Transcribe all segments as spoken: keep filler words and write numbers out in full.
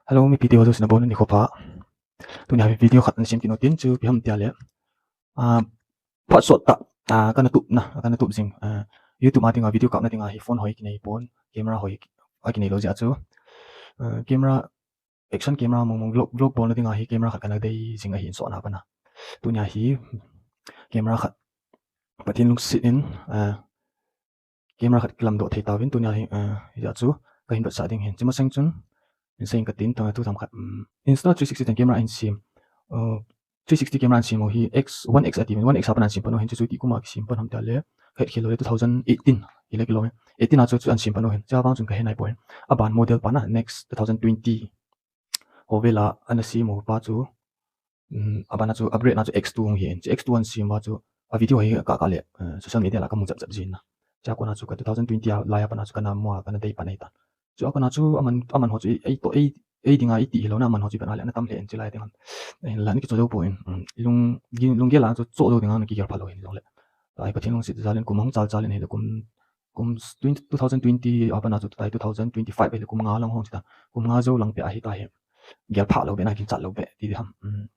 Hello, mipite ho jouse nabonun nikho pha. Tunia video khat ana sem kit u tin chu ipi ham tia le. Ah, phat sot tah, ah, kana tup na, kana tup jing. Ah, YouTube a dinga video kapna dinga hi phone hoi kinei pon, camera hoi akinei lou jeh a chu. Ah, camera, action camera mong mong vlog, vlog bolna dinga hi camera khat kana dei jing ahin sot na pana. Tunia hi camera khat Pathen lungset in, ah, camera khat kilamdoh thei tauvin tunia hi, ah, hijeh a chu kahin vetsah ding ahin. Chuma seng chun, in seng katin, thang, thu thang khat, um, Insta three sixty ten camera in sem. Uh, three sixty camera in sem u hi X, one X ati, one X a pat in sem pan u ahin, chu chu ipi kum a kisem pan ham tia le, het khel lou le two thousand eighteen, hi le kilou e. Eighteen a chu, chu in sem pan u ahin. Chua vang chun kahe nai poi. Aban model pa na, next two thousand twenty. Ho vel a ana sem u pa chu, um, aban a chu upgrade na chu X two hung hi in. Chu X two in sem uva chu, a video hi ka, ka le, uh, social media la kamu jep jep jin na. Chua kona chu ka two thousand twenty a lai a pat a chu kana mu a, kana dei pan ahi tan. Chua kona chu aman, aman ho chu ei, ei toh, ei, ei dinga eiti hilou na, aman ho chu ipi a le ana tam le in chu lai ding ham. Ahinla ana kicho jou poi in. Um, lung, gin, lunggel a chu cho jou dinga ana kigel pha lou hin jong le. Lai Pathen lungset jal in kum ahung chal chal in ahile kum, kum twenty, two thousand twenty a pat a chu tai two thousand twenty-five ahile kum nga lang hung chu ta. Kum nga jou lang peh ahi ta hi. Gel pha lou beh na, ginchat lou beh ti di ham. Um,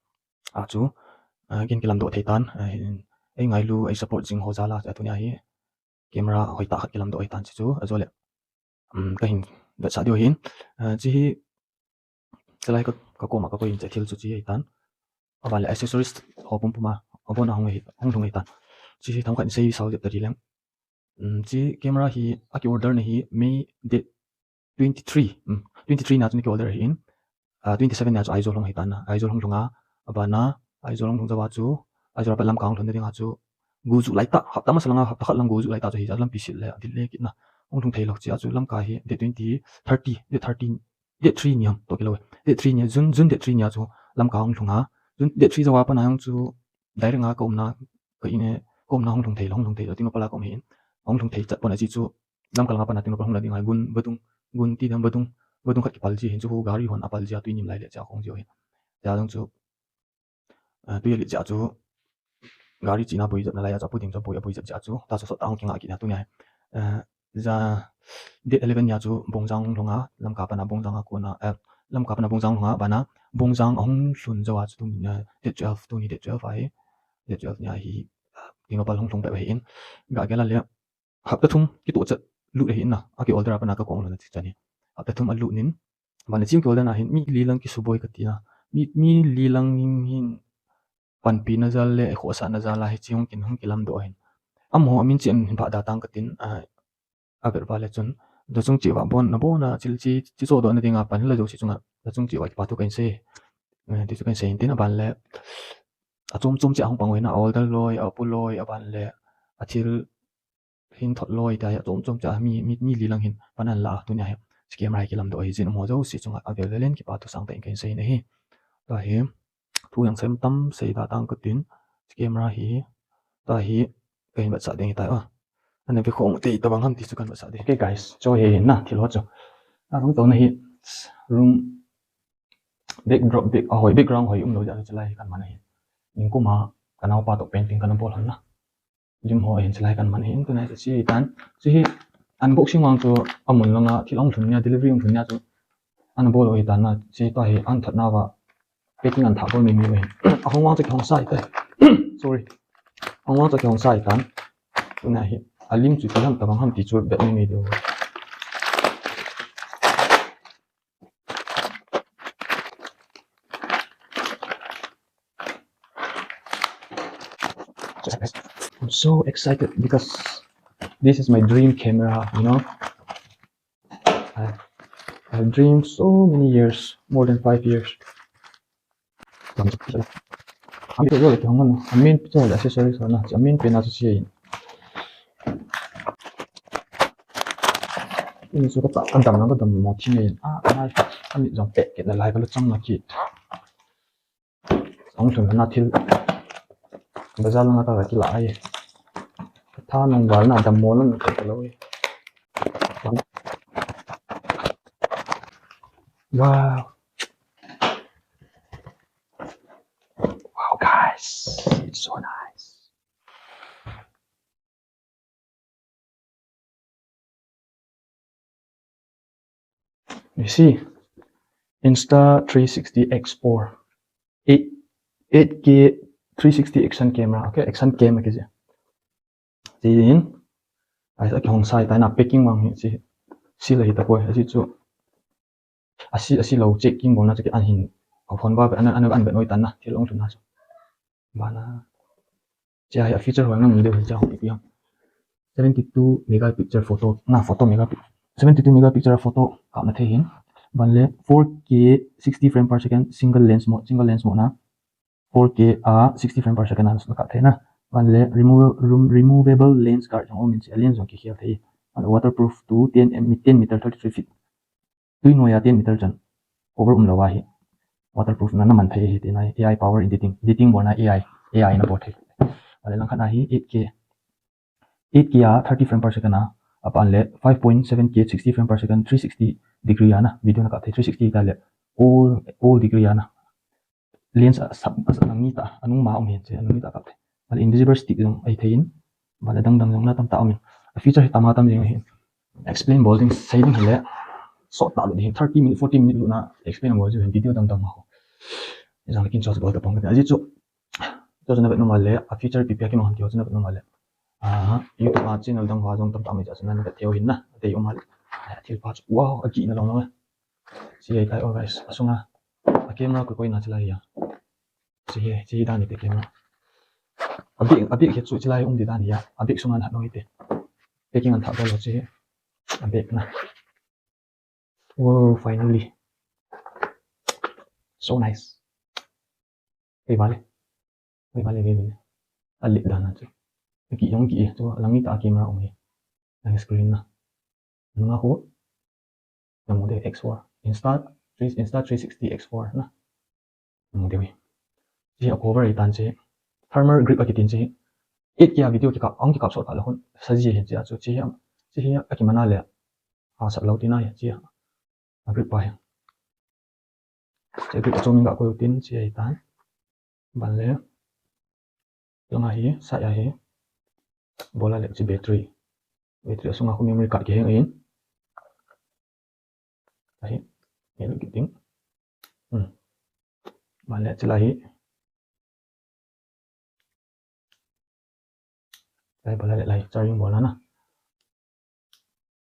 a chu, ah, kin kilamdoh thei tan, ah, hin, ei ngailu, ei support jing ho jal a, a tunia hi camera hoi tah khat kilamdoh ahi tan chu chu, a chu le, um, kahin vetsah diu ahin, ah, chu hi, chulai ka, ka koma ka koi in che thil chu chu ahi tan. Aban le accessories ho pum pum a, abon a hung ahi, hung lhung ahi tan. Chu hi themkhat in sei sao jep ta di leng. Um, chu camera hi, aki order na hi, May date twenty-three, um, twenty-three na chu ana ki order ahin, ah, twenty-seven na chu Aizawl hung ahi tan na, Aizawl hung lhung a, aban a, Aizawl hung lhung jou a chu, Aizawl a pat Lamka hung lhun na dinga chu, go ju lai tah, hapta masa langa, hapta khat lang go ju lai tah chu hijeh a lampi sil le, adil le kit na, hung lhung thei lou jeh a chu Lamka hi, date twenty, thirty, date thirty, date three ni ham, toh kilou e. Date three ni, June, June date three ni a chu Lamka hung lhung a, June date three jou a pat a jong chu, direct a ka umna, ka in e, ka umna hung lhung thei lou, hung lhung thei lou, Tengnoupal a ka um ahin, hung lhung thei chat pon ahi chu, Lamka langa pat a Tengnoupal hung la ding ahi, gun, vadung, gun ti ding vadung, vadung khat kipal ji ahin chu, hu gari hon apal ji a, tui nim lai le jeh a kahung ji u ahin. Jeh a jong chu, ah, tui alet jeh a chu, gari chihna boi jep na lai a chu, apu ding chu boi, aboi jep jeh a chu, ta sot sot ta hung kinga kit na tunia hi. Ah, ja, date eleven ni a chu Bongjang hung lhung a, Lamka pat a Bongjang a kona, eh, Lamka pat a Bongjang hung lhung a, aban a Bongjang ahung lhun jou a chu tuni, eh, date twelve, tuni date twelve ahi, date twelve ni a hi, ah, Tengnoupal hung lhung peh u ahin, ga gel a le, hapta thum kitoh chet lut ahi na, aki order a pat a ka kong lhun a chu chan hi. Hapta thum alut in, aban le chu ki order na hin, mi li lang kisuboi kati na, mi, mi li lang hin, hin, panpi na jal le, khohsah na jal a hi chu hung kin, hung kilamdoh ahin. Amaho amin chu hin phah da tang katin, ah, avet uva le chun, la chung cheh uva bon, nabon a, chil chi, chi chohdoh na dinga pan la jouse chunga, la chung cheh uva kipa thu kahin sei. Eh, ti chu kahin sei in tin aban le, achom chom cheh a hung pang u ahin, a order loi, apu loi, aban le, athil hin thot loi ta, achom chom cheh a mi, mi, mi li lang hin pan ana la a, tunia hi, chu camera hi kilamdoh ahi jeh in amaho jouse chunga avel vel in kipa thu sangtah in kahin sei in ahi. Tua hi, thu jong sei tam sei da tang katin, chu camera hi, tua hi, kahin vetsah ding ahi tai a. Ana ve khom thei tabang ham ti chu kahin vetsah ding. Okay guys, chu hi na thil ho chu. A hung tona hi room backdrop, back, ahoi, background hoi umlou jeh a chu lai kahin man ahi. Nikum a ka naopa toh painting kana bol hon na. Lim ho ahin chu lai kahin man ahi. Tunia chu chu ahi tan. Chu hi unboxing vang chu amun langa thil ahung lhun nia, delivery ahung lhun nia chu ana bol u ahi tan na. Chu tua hi ana thot nauva packing ana thah bol mi mi u ahin. Ahung vang chu kihong sa ahi tai. Sorry. Ahung vang chu kihong sa ahi tan. Tunia hi alim chu ipi ham tabang ham ti chu vet mi mi diu. I'm so excited because this is my dream camera, you know. I, I've dreamed so many years, more than five years. Ami to le kihong na, a main picture le accessories na, a main pen a chu chu ahi. Ini chu ka ta, ka dam na, ka dam mo thi nei. Ah, ah, ami jong pek kit na lai ka lu chang na kit. Ahung lhun na thil. Bazar langa ka kila ahi. Tha nung val na dam mo lang ka lo ahi. Wow. Wow, guys, it's so nice. You see, Insta three sixty X four. Eight, eight K three sixty action camera. Okay, action cam kiti. Tin, ai, akihong sai tai na, packing vang hi, si, si la hi ta poi, asi chu. Asi, asi lo, checking bolna chu ki an hin, a phone ba, an, an, an vet noi tan na, thil ong chu na chu. Bana. Chia hi a feature ho nang video hi chia ho ipi ham. Seventy-two megapixel photo, na photo megapi-, seventy-two megapixel photo kapna thei hin. Ban le four K sixty frame per second single lens mode, single lens mode na. Four K a sixty frame per second a kap thei na. Ban le removable, rem-, removable lens guard jong um in chia lens jong kikhel thei. Ban le waterproof to ten, ten meter, thirty-three feet. Tui noiya ten meter chan cover um lou ahi. Waterproof na, na man thei ahi tina, A I power editing. Editing bolna A I, A I na bol thei. Ban le langkhat na hi eight K, eight K a thirty frame per second a, apan le five point seven K sixty frame per second, three sixty degree a na, video na kap thei, three sixty ta le, all, all degree a na. Lens a sap, a sap nang ni ta, anung ma um hin che, anung ni ta kap thei. Ban le invisible stick jong ahi thei in, ban le dang dang jong na tam ta um in. A feature hi tam a tam jing ahi. Explain bol ding, sei ding hile, sot ta lut ding, thirty minute, forty minute lut na, explain bol jing video dang dang ho. Jang le kin chos bol ta pong ka, aji chu. Chu chu na vet nom le, a feature ipi ipi a kimang ham ti ho chu na vet nom le. Ah, YouTube a channel dang ho jong tam ta um ahi chu na vet thei u hin na, te um le. Ah, thil pa chu, wow, a kihna long long. Si ahi tai, oh guys, a sunga. A camera koi koi na chilai ya. Chi hi, chi hi dan ni te camera. A bag, a bag hi chu chilai um di dan hi ya. A bag sunga na noi te. Packing an tha bol lo chi hi. A bag na. Wow, finally. So nice. Hei vale. Hei vale, hei vale. A lit dan na chu. Ki yong ki chu lang ni ta camera um hi. Lang screen na. Nunga khu. Na mu de X four. Insta, three, Insta three sixty X four na. Mu de wi. Chi a cover i tan chi. Thermal grip a kitin chi. Eight K a video kikap, ang kikap sot kha la hun. Sa ji hin chi a chu chi hi. Chi hi a kimana le. A sat lo tina hi chi a. A grip pa hi. Chi a grip a chom in ga koi u tin chi a hi tan. Ban le. Langa hi, sa a hi. Bola le chi battery. Battery a sunga khu memory card kiheng in. Ahi. Nge lu kiting. Hmm. Ban le chi la hi. Lai, bala le lai, charging bolna na.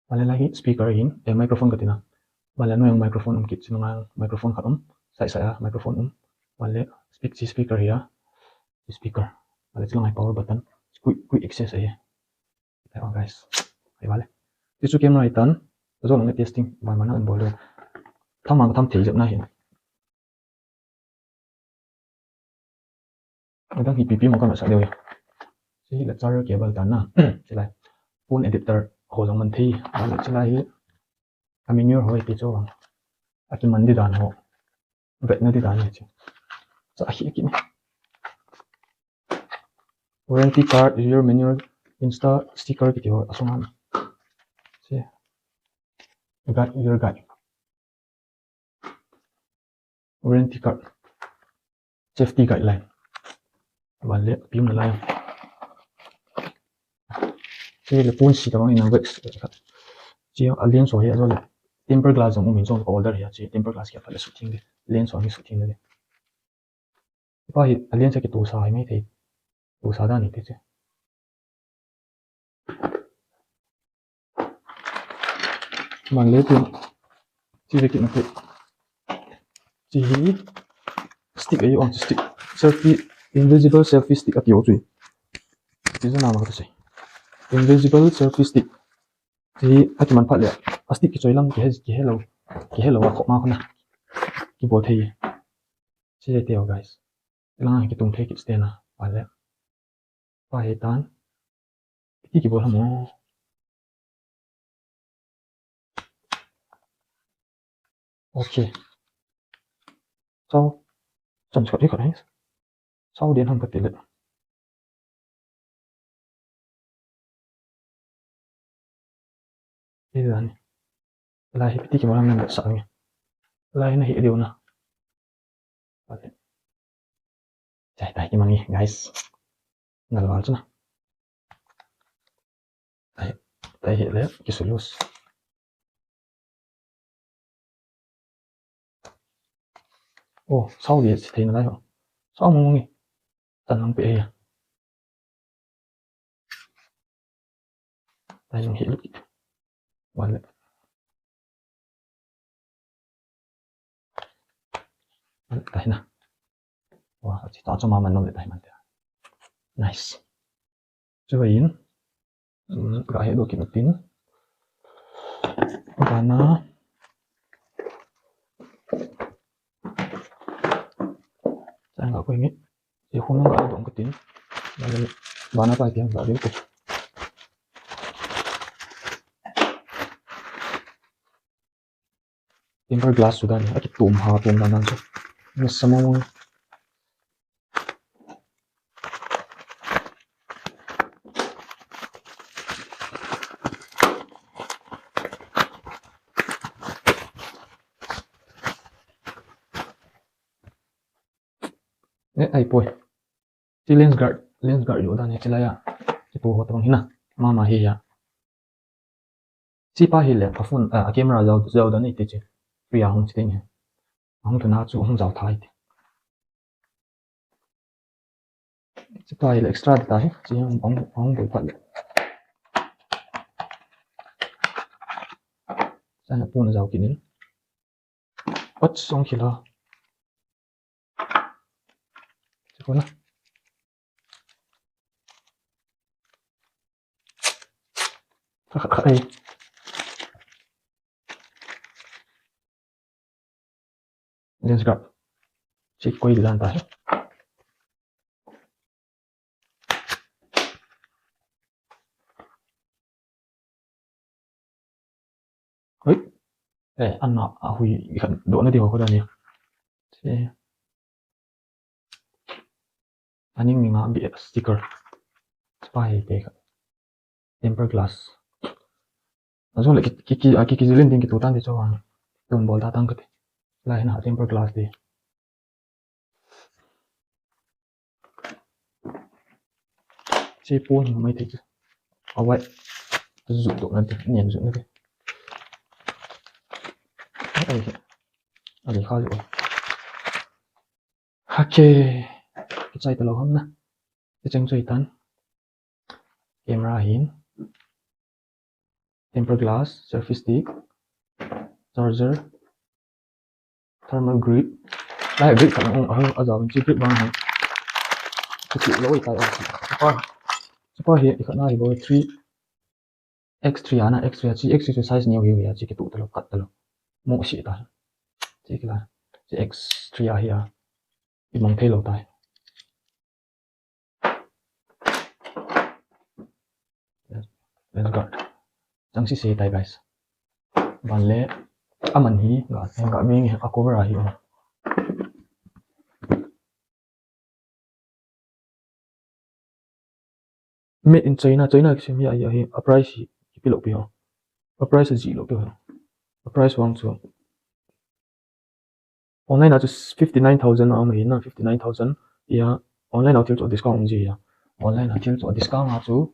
Bala lai hi speaker hin, eh, microphone katina. Bala noi microphone um kit, sinunga microphone khat um, sai sai a microphone um. Bala speak, chi speaker hi a. Speaker. Bala chi lang hi power button. Quick, quick access ahi. Lai, oh, guys. Hai bala. Ti chu camera hi tan. Zo lang testing. Bala mana an bol le. Tham mang tham thei jep na hin. Adang hi pipi mo ka masa deu ya. Chi hi la charger cable ta na. Chi lai. Phone adapter ho jong man thei. Chi lai hi. A manual ho hi ti chu. A kiman di dan ho. Vetna di dan hi chi. Sa hi ki ni. Warranty card, user manual, Insta sticker kiti ho a sunga na. Chi. Guide, user guide. Warranty card. Safety guideline. Bala, pim la lai. Chi le pon si ta bang in a wax. Chi a lens ho hi a zo le. Tempered glass jong um in jong order hi a chi. Tempered glass kia pha le suthing le. Lens ho hi suthing le. Pa hi a lens a kitosa hi mai thei. Tosa dan ni te chi. Bala tin. Chi ve kit na te. Chi hi stick ahi ong, stick. Selfie, invisible selfie stick ati o chu. Chi jana ma ka sei. Invisible selfie stick. Chi a kiman phat le. A stick kichoi lam kihe, kihe lo. Kihe lo a khop ma khuna. Kibol thei. Chi te o guys. Lang kitung thei kit te na. Bala. Pa hi tan. Iti kibol ham o. Okay. So, chan chot hi khat hi. So, den ham ka ti le. Hi dan. Lai hi piti kibol ham nan sa nge. Lai na hi diu na. Chai tai ki mangi, guys. Ngal wal chuna. Tai, tai hi le, ki sulus. Oh, sao dia si thei na lai ho. Sao mong mong e. Tan lang pe e. Lai lang hi lu. Wan le. Wan le tai na. Wa, chi ta choma man nom le tai man te. Nice. Chu vai in. Ga he do ki tin. Bana. Chang ga ko ngi. Ye khun ga dong ka tin. Bana pa tiang ga de ko. Tempered glass chu dan a kitum ha tum dan dan chu. Nasa mong mong. Eh, ai poi. Chi lens guard, lens guard yo dan hi chi lai a. Chi pu ho tong hina. Mama hi ya. Chi pa hi le, a phone, a camera zau, zau dan i ti chi. Free a hung chi ting hi. Hung tu na chu hung zau thai ti. Chi pa hi le extra ta hi. Chi hung, hung, hung boi pat le. Sana pu na zau kinin. Ot song khila. Chakona. Kha, kha, kha, ei. Lens guard. Chi koi lan ta. Hoi. Eh, ana a hui i khan do na di ho ko da ni. Che. Aning ni nga bi sticker. Spy te ka. Tempered glass. Ajo le ki, ki, ki, a ki, ki zilin ding ki tu tan de cho. Tun bol ta tang ka te. Lai na tempered glass de. Che pon mai te. Awai. Zu do na te, nian zu na te. Ai. Ali kha zu. Okay. Kichai ta lo ham na. Kicheng choi tan. Camera hin. Tempered glass, selfie stick, charger, thermal grip. Lai grip khat ang a, a jaw in chi grip bang hin. Kichi lo i tai a. Super. Super hi i khat na hi bo three X three ana, X three a chi, X three chu size neo hi a chi kitu ta lo, kat ta lo. Mo si ta. Chi kila. Chi X three a hi a. I mang thei lo tai. Lens guard. Chang si se tai, guys. Ban le, aman hi, ga, ga mi a cover a hi. Made in China, China kisem hi a, hi a, hi a price hi, hi pi lo pi ho. A price ji lo pi ho. A price wang chu. Online a chu fifty nine thousand a um ahi na, fifty nine thousand. Ya, online a thil chu discount um ji ya. Online a thil chu discount a chu,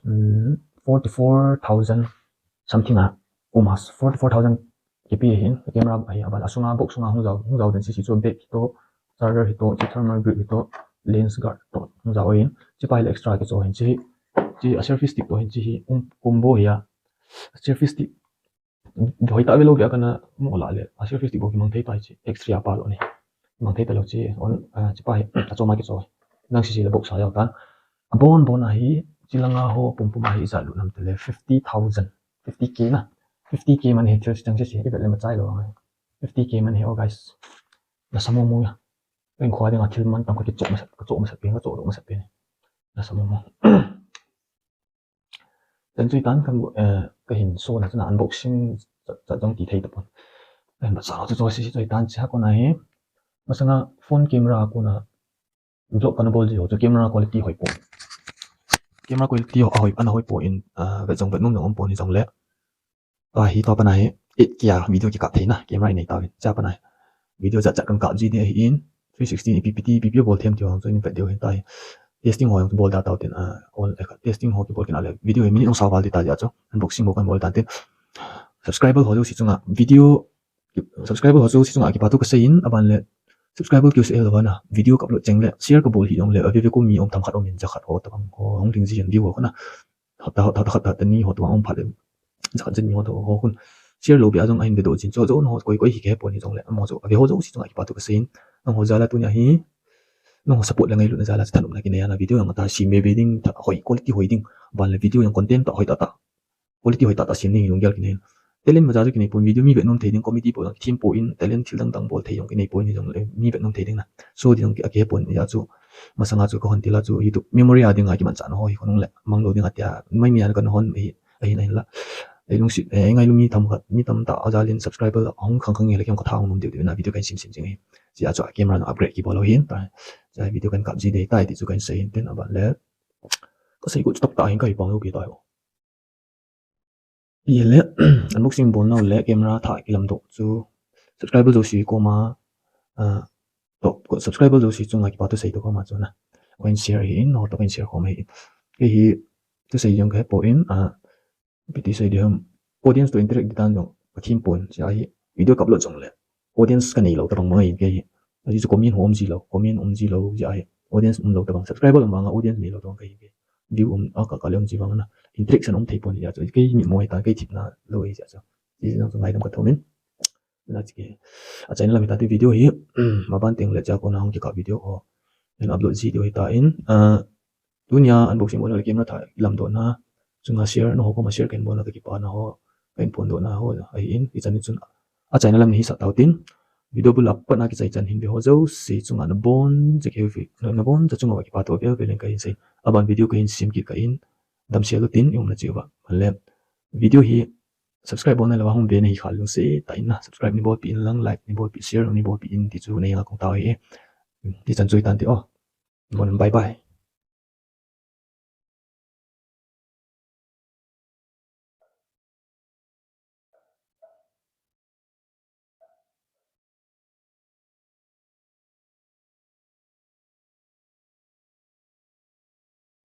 um, forty four thousand something a um a, forty four thousand kipi ahin, camera ahi, aban a sunga box sunga hung jao, hung jao den sisi chu bag hi to, charger hi to, chi thermal grip hi to, lens guard to, hung jao ahin, chi pa hi le extra kicho ahin, chi hi, chi a selfie stick to ahin, chi hi, um, combo hi a, selfie stick, hoi ta ve lo ve a kana mo la le, a selfie stick bo kimang thei tai chi, X three a pa lo ni, kimang thei ta lo chi, on, a, chi pa hi, a choma kicho, nang sisi le box a jao tan, a bon bon ahi, chi langa ho, pum pum ahi, ja lu nam te le, fifty thousand, fifty K na, fifty K man hi thil chang chi chi, i vet le ma chai lo ang. Fifty K man hi, oh guys. Na sa mo mo ya. Eng khwa ding a thil man tam ka kicho masat, ka cho masat pen, ka cho lo masat pen. Na sa mo mo. Chan chui tan kan, eh, ka hin so na chana unboxing cha, cha jong ti thei ta pon. Kan ba sa chu cho si si chui tan cha ko na hi. Masanga phone camera ko na vlog kana bol ji ho chu camera quality hoi po. Camera quality ho, a hoi, ana hoi po in, ah, vet jong vet nom jong um po ni jong le. Ah, hi to pa na hi, eight K a video kikap thei na, camera i nei ta vin. Cha pa na hi. Video jat jat kan kap ji di ahi in, three sixty ipi ipi ti, ipi ipi bol them ti ho jong chu in vet diu hin ta hi. Testing ho jong bol da tau tin, ah, all, eh, testing ho kibol kin a le. Video hi minute jong sa val ti ta ja chu. Unboxing ho kan bol ta tin. Subscriber ho jouse chunga video Subscriber ho jouse chunga kipa thu ka sei in, aban le Subscriber keu se el vana, video ka upload cheng le, share ka bol hi jong le, a view ko mi um tham khat um in ja khat ho tabang ho, hung ding ji in view ho kana. Hot ta, hot ta, hot ta, hot ta ni ho tabang um phat le. Ja khat ja ni ho tabang ho kun. Share lou be a jong ahin ve doh jin, cho jo no koi koi hi ke pon hi jong le, mo jo, a ve ho jo si jong a kipa thu ka sei in. Nang ho jal a tunia hi. Nang ho support le ngailutna jal a thanopna kinei a na video jong ta si me ve ding, ta hoi quality hoi ding. Ban le video jong content ta hoi ta ta. Quality hoi ta ta siam ding hi lunggel kinei. Talent maja chu kinei pon, video mi vet nom thei ding, comedy bol thim pon, talent thil dang dang bol thei jong kinei pon hi jong le, mi vet nom thei ding na. So ding jong ki, a ke pon ya chu. Masanga chu ka hon tila chu YouTube memory a ding a kiman cha na ho hi khonung le. Mang lou ding a tia, mai mi an kan hon hi, ahin ahin la. Ei lungsit, ei ngai lung mi tam khat, mi tam ta a jal in subscriber hung khang khang nge le kem ka tha hung nom deu deu na video kan sim sim jing hi. Sia chu a camera na upgrade ki bol lou hin ta. Sia video kan kap ji dei tai ti chu kan sei hin tin a ban le. Ka sei ko stop ta hin ka hi pang lou ki ta ho. Hi le, unboxing bol nau le camera tha kilam doh chu subscriber jouse koma, ah, to, ko subscriber jouse chunga kipa thusei to koma chu na. Ko in share hi in, no to ko in share koma hi. Kei hi thusei jong ka he pon, ah, piti sei diham, audience to interact di tan jong ka thim pon, sia hi video ka upload jong le. Audience ka nei lou tabang ma ngai kei hi. Aji chu comment ho um ji lou, comment um ji lou, sia hi. Audience um lou tabang, subscriber um vang a audience nei lou tabang kei hi. View um a ka ka le um ji vang na. Interaction um thei pon sia chu. Kei mi mo hi ta, kei thip na lou hi sia chu. Ji jong chu ngaidam ka thum in. Na chi ke. A channel lam hi ta ti video hi. Ma ban teng le cha ko na hung ki ka video ho. Nen upload ji deu hi ta in. Ah, tunia unboxing bol le camera tha lam doh na. Chunga share no ho koma share kan bol na ka kipa na ho. Kan pon doh na ho. Ahi in. I chan in chun. A channel lam ni hi sa tau tin. Video bul a pat na kichai chan hin ve ho jouse chunga na bon ja keu ve. Na bon ja chunga wa kipa to vel vel in ka hin sei. A ban video ka hin sim kit ka in. Dam sia lu tin i um na chi va. Le video hi subscribe bol na le wa hung ve na hi kha lung se ta in na. Subscribe ni bol pi in lang, like ni bol pi, share ni bol pi in ti chu nei nga kong tau hi. Ti chan chu i tan ti o. Bon bye bye.